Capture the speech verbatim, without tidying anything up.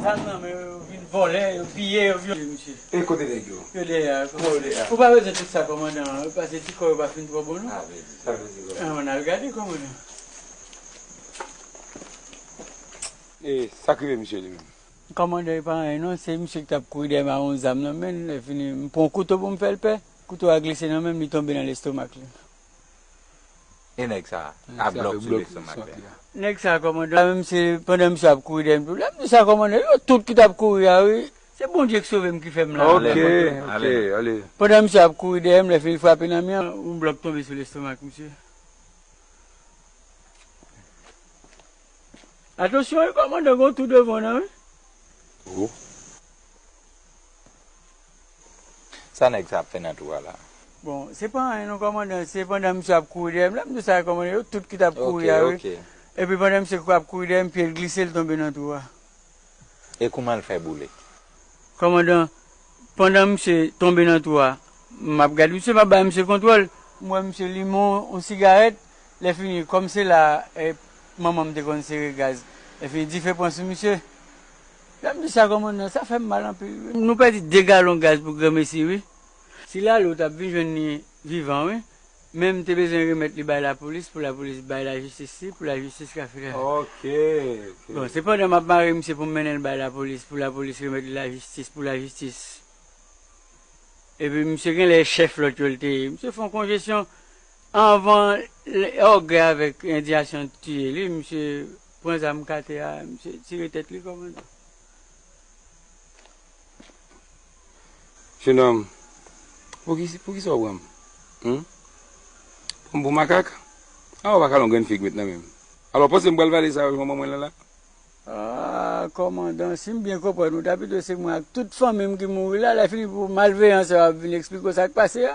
Zam nan men yo, vin vòlè, yo piye, yo vyole, misye. E kote nèg yo? Yo dèyè a. Yo dèyè a. Ou pa bezwen tout sa, kòmandan. Pase ti kò yo pa fin twò bon, non. Sa vle di. Sa vle di, kòmandan. An, n al gade, kòmandan. E sa k rive misye li menm? Kòmandan, e pa anyen non, se misye ki t ap kouri dèyè m a yon zam nan men l, lè fini, m pran yon kouto pou m fè l pè, kouto a glise nan men m, li tonbe nan lestomak li. E nèg sa a, a blòk sou lestomak li a. Nèg sa a, kòmandan, la menm se pandan misye ap kouri dèyè m tou. Lè m di sa, kòmandan, yo tout ki t ap kouri a, wi. Se Bondye ki sove m ki fè m la. Ok, ok, ale. Pandan misye ap kouri dèyè m, lè fini frape nan mi an, yon blòk tonbe sou lestomak misye. Atansyon, wi, kòmandan, gon tou devan nan, wi. Oh. Sa nèg sa ap fè nan twou a la? Bon, se pa anyen non, kòmandan, se pandan misye ap kouri dèyè m, lè m di sa, kòmandan, yo tout ki t ap kouri a, wi. Ok, ok. Epi pandan misye ap kouri dèyè m, pye l glise, l tonbe nan twou a. E kouman l fè boule? Kòmandan, pandan misye tonbe nan twou a, m ap gade misye, m ap bay misye kontwòl. M wè misye limen yon sigarèt. Lè fini, kòm se la, eh, manman m te konn sere gaz. Lè fini, dife pran sou misye. Lè m di sa, kòmandan, sa fè m mal anpil, wi. Nou pèdi de galon gaz pou granmesi, wi. Si Lalo t ap vin jwenn li vivan, wi. Men m te bezwen remèt li bay lapolis, pou lapolis bay lajistis li, pou lajistis ka fè. Ok, ok. Bon, se pandan m ap mare misye pou m mennen l bay lapolis, pou lapolis remèt li lajistis, pou lajistis. Epi misye genlè chèf lòt yo l te ye. Misye fè yon konjesyon anvan lè, ògè avèk endiyasyon tiye li, misye pran zam kate a, misye tire tèt li kòmandan. Jenòm, poukisa, poukisa w pran m? Hmm? Pran m pou makak? A, w pa ka lon grenn fig met nan men m. Alò, w panse m pral vale sa yo manman mwen la la? Ah, kòmandan, si m byen konprann ou, ta pito se mwen ak tout fanmi m ki mouri la, lè fini pou malveyan sa yo ap vin eksplike w sa k pase a.